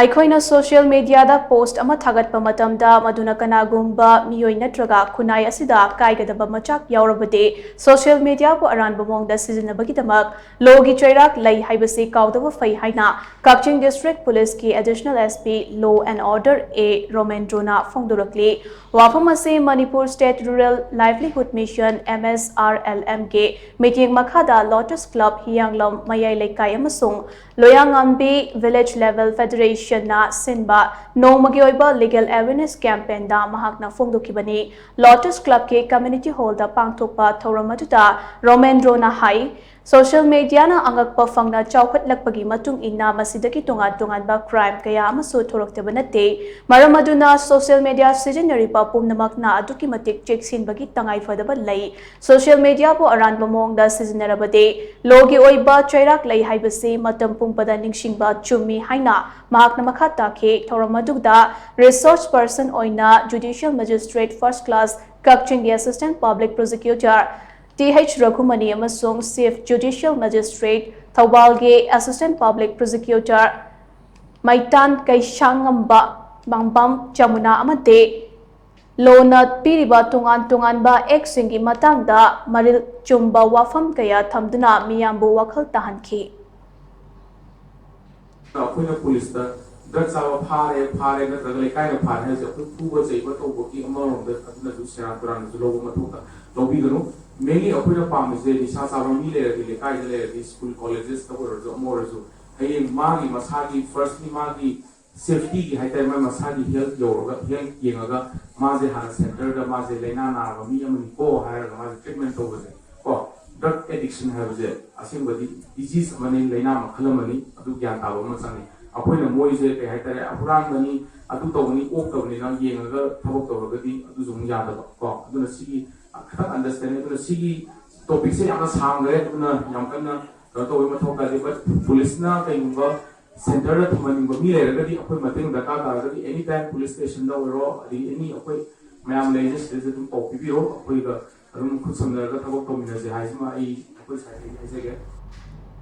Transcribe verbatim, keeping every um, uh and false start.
ꯑꯩꯈꯣꯏꯅ social ꯃꯤꯗꯤꯌꯥꯗ post ꯑꯃ ꯊꯥꯒꯠꯄ ꯃꯇꯝꯗ ꯃꯗꯨꯅ ꯀꯅꯥꯒꯨꯝꯕ ꯃꯤꯑꯣꯏ ꯅꯠꯇ꯭ꯔꯒ ꯈꯨꯟꯅꯥꯏ ꯑꯁꯤꯗ ꯀꯥꯏꯒꯗꯕ ꯃꯆꯥꯛ ꯌꯥꯎꯔꯕꯗꯤ ꯁꯣꯁꯤꯌꯦꯜ ꯃꯤꯗꯤꯌꯥꯕꯨ ꯑꯔꯥꯟꯕ ꯃꯑꯣꯡꯗ ꯁꯤꯖꯤꯟꯅꯕꯒꯤꯗꯃꯛ ꯂꯣꯒꯤ ꯆꯩꯔꯥꯛ ꯂꯩ ꯍꯥꯏꯕꯁꯤ ꯀꯥꯎꯗꯕ ꯐꯩ ꯍꯥꯏꯅ ꯀꯛꯆꯤꯡ ꯗꯤꯁꯇ꯭ꯔꯤꯛ ꯄꯨꯂꯤꯁꯀꯤ additional S P law and order A ꯔꯣꯃꯦꯟꯗ꯭ꯔꯣꯅ ꯐꯣꯡꯗꯣꯔꯛꯂꯤ꯫ ꯋꯥꯐꯝ ꯑꯁꯤ Manipur state rural livelihood mission M S R L ꯑꯦꯝꯒꯤ ꯃꯤꯠꯌꯦꯡ ꯃꯈꯥꯗ ꯂꯣꯇꯁ ꯀ꯭ꯂꯕ ꯍꯤꯌꯥꯡꯂꯝ ꯃꯌꯥꯏ ꯂꯩꯀꯥꯏ ꯑꯃꯁꯨꯡ ꯂꯣꯌꯥꯉꯥꯝꯕꯤ ꯚꯤꯂꯦꯖ ꯂꯦꯚꯦꯜ ꯐꯦꯗꯔꯦꯁꯟꯅ ꯁꯤꯟꯕ ꯅꯣꯡꯃꯒꯤ ꯑꯣꯏꯕ ꯂꯤꯒꯦꯜ ꯑꯦꯋꯦꯔꯅꯦꯁ ꯀꯦꯝꯄꯦꯟꯗ ꯃꯍꯥꯛꯅ ꯐꯣꯡꯗꯣꯛꯈꯤꯕꯅꯤ꯫ ꯂꯣꯇꯁ ꯀ꯭ꯂꯕꯀꯤ ꯀꯝꯃ꯭ꯌꯨꯅꯤꯇꯤ ꯍꯣꯜꯗ ꯄꯥꯡꯊꯣꯛꯄ ꯊꯧꯔꯝ ꯑꯗꯨꯗ ꯔꯣꯃꯦꯟꯗ꯭ꯔꯣꯅ ꯍꯥꯏ, ꯁꯣꯁꯤꯌꯦꯜ ꯃꯤꯗꯤꯌꯥꯅ ꯑꯉꯛꯄ ꯐꯪꯅ ꯆꯥꯎꯈꯠꯂꯛꯄꯒꯤ ꯃꯇꯨꯡ ꯏꯟꯅ ꯃꯁꯤꯗꯒꯤ ꯇꯣꯉꯥꯟ ꯇꯣꯉꯥꯟꯕ ꯀ꯭ꯔꯥꯏꯝ ꯀꯌꯥ ꯑꯃꯁꯨ ꯊꯣꯔꯛꯇꯕ ꯅꯠꯇꯦ꯫ ꯃꯔꯝ ꯑꯗꯨꯅ ꯁꯣꯁꯤꯌꯦꯜ ꯃꯤꯗꯤꯌꯥ ꯁꯤꯖꯤꯟꯅꯔꯤꯕ ꯄꯨꯝꯅꯃꯛꯅ ꯑꯗꯨꯛꯀꯤ ꯃꯇꯤꯛ ꯆꯦꯛꯁꯤꯟꯕꯒꯤ ꯇꯉꯥꯏꯐꯗꯕ ꯂꯩ꯫ ꯁꯣꯁꯤꯌꯦꯜ ꯃꯤꯗꯤꯌꯥꯕꯨ ꯑꯔꯥꯟꯕ ꯃꯑꯣꯡꯗ ꯁꯤꯖꯤꯟꯅꯔꯕꯗꯤ ꯂꯣꯒꯤ ꯑꯣꯏꯕ ꯆꯩꯔꯥꯛ ꯂꯩ ꯍꯥꯏꯕꯁꯤ ꯃꯇꯝ ꯄꯨꯝꯕꯗ ꯅꯤꯡꯁꯤꯡꯕ ꯆꯨꯝꯃꯤ ꯍꯥꯏꯅ ꯃꯍꯥꯛꯅ ꯃꯈꯥ ꯇꯥꯈꯤ꯫ ꯊꯧꯔꯝ ꯑꯗꯨꯗ ꯔꯤꯁꯣꯔꯁ ꯄꯔꯁꯟ ꯑꯣꯏꯅ ꯖꯨꯗꯤꯁꯤꯌꯦꯜ ꯃꯦꯖꯤꯁꯇ꯭ꯔꯦꯠ ꯐꯥꯔꯁ ꯀ꯭ꯂꯥꯁ ꯀꯛꯆꯤꯡꯒꯤ assistant public prosecutor T H ꯔꯘꯨꯃꯅꯤ ꯑꯃꯁꯨꯡ chief ꯖꯨꯗꯤꯁꯤꯌꯦꯜ magistrate ꯊꯧꯕꯥꯜꯒꯤ assistant public prosecutor ꯃꯩꯇꯥꯟ ꯀꯩꯁꯥꯉꯝꯕ ꯃꯥꯡꯕꯝ Yamuna ꯑꯃꯗꯤ ꯂꯣꯅ ꯄꯤꯔꯤꯕ ꯇꯣꯉꯥꯟ ꯇꯣꯉꯥꯟꯕ ꯑꯦꯛꯁꯤꯡꯒꯤ ꯃꯇꯥꯡꯗ ꯃꯔꯤꯜ ꯆꯨꯝꯕ ꯋꯥꯐꯝ ꯀꯌꯥ ꯊꯝꯗꯨꯅ ꯃꯤꯌꯥꯝꯕꯨ ꯋꯥꯈꯜ ꯇꯥꯍꯟꯈꯤ꯫ ꯑꯩꯈꯣꯏꯅ ꯄꯨꯂꯤꯁꯇ ꯗ꯭ꯔꯒ ꯆꯥꯕ ꯐꯥꯔꯦ ꯐꯥꯔꯦ ꯅꯠꯇ꯭ꯔꯒ ꯂꯩꯀꯥꯏꯅ ꯐꯥꯔꯦ ꯍꯥꯏꯕꯁꯦ ꯑꯩꯈꯣꯏ ꯐꯨꯕ ꯆꯩꯕ ꯇꯧꯕꯒꯤ ꯑꯃꯔꯣꯝꯗ ꯑꯗꯨꯅꯁꯨ ꯁꯦꯔꯥꯟ ꯇꯨꯔꯥꯟꯅꯁꯨ ꯂꯧꯕ ꯃꯊꯧ ꯇꯥ-, ꯂꯧꯕꯤꯒꯅꯨ꯫ Mainly ꯑꯩꯈꯣꯏꯅ ꯄꯥꯝꯃꯤꯁꯦ ꯅꯤꯁꯥ ꯆꯥꯕ ꯃꯤ ꯂꯩꯔꯗꯤ, ꯂꯩꯀꯥꯏꯗ ꯂꯩꯔꯗꯤ, ꯁ꯭ꯀꯨꯜ ꯀꯣꯂꯦꯖꯦꯁꯇ ꯑꯣꯏꯔꯁꯨ ꯑꯃ ꯑꯣꯏꯔꯁꯨ ꯍꯌꯦꯡ ꯃꯥꯒꯤ ꯃꯁꯥꯒꯤ firstly ꯃꯥꯒꯤ safetyꯒꯤ ꯍꯥꯏꯇꯥꯔꯦ, ꯃꯥ ꯃꯁꯥꯒꯤ health ꯌꯧꯔꯒ health ꯌꯦꯡꯉꯒ ꯃꯥꯁꯦ ꯍꯥꯟꯅ centreꯗ ꯃꯥꯁꯦ ꯂꯥꯏꯅꯥ ꯅꯥꯔꯕ ꯃꯤ ꯑꯃꯅꯤꯀꯣ ꯍꯥꯏꯔꯒ ꯃꯥꯁꯦ treatment ꯇꯧꯕꯁꯦ ꯀꯣ꯫ Drug addiction ꯍꯥꯏꯕꯁꯦ ꯑꯁꯦꯡꯕꯗꯤ disease ꯑꯃꯅꯤ, ꯂꯥꯏꯅꯥ ꯃꯈꯜ ꯑꯃꯅꯤ, ꯑꯗꯨ ꯒ꯭ꯌꯥꯟ ꯇꯥꯕ ꯑꯃ ꯆꯪꯉꯤ꯫ ꯑꯩꯈꯣꯏꯅ ꯃꯣꯏꯁꯦ ꯀꯩ ꯍꯥꯏꯇꯥꯔꯦ, ꯍꯨꯔꯥꯟꯕꯅꯤ, ꯑꯗꯨ ꯇꯧꯕꯅꯤ, ꯑꯣꯛ ꯇꯧꯕꯅꯤꯅ ꯌꯦꯡꯉꯒ ꯊꯕꯛ ꯇꯧꯔꯒꯗꯤ ꯑꯗꯨꯁꯨ ꯑꯃꯨꯛ ꯌꯥꯗꯕ ꯀꯣ꯫ ꯑꯗꯨꯅ ꯁꯤꯒꯤ ꯈꯤꯇꯪ understanding, ꯑꯗꯨꯅ ꯁꯤꯒꯤ topicꯁꯦ ꯌꯥꯝꯅ ꯁꯥꯡꯈ꯭ꯔꯦ, ꯑꯗꯨꯅ ꯌꯥꯝ ꯀꯟꯅ ꯀꯩꯅꯣ ꯇꯧꯕꯒꯤ ꯃꯊꯧ ꯇꯥꯗꯦ꯫ But ꯄꯨꯂꯤꯁꯅ ꯀꯩꯒꯨꯝꯕ centreꯗ ꯊꯝꯍꯟꯅꯤꯡꯕ ꯃꯤ ꯂꯩꯔꯒꯗꯤ ꯑꯩꯈꯣꯏ ꯃꯇꯦꯡ ꯗꯔꯀꯥꯔ ꯇꯥꯔꯒꯗꯤ any time police stationꯗ ꯑꯣꯏꯔꯣ, ꯑꯗꯒꯤ any ꯑꯩꯈꯣꯏ ꯃꯌꯥꯝ ꯂꯩꯔꯤꯁꯦ ꯁꯤꯗꯩꯁꯤꯗ ꯑꯗꯨꯝ ꯄꯥꯎ ꯄꯤꯕꯤꯔꯣ, ꯑꯩꯈꯣꯏꯒ ꯑꯗꯨꯝ ꯈꯨꯠ ꯁꯝꯅꯔꯒ ꯊꯕꯛ ꯇꯧꯃꯤꯟꯅꯁꯦ ꯍꯥꯏꯁꯤꯃ ꯑꯩ ꯑꯩꯈꯣꯏ ꯁꯥꯏꯠꯇꯒꯤ ꯍꯥꯏꯖꯒꯦ꯫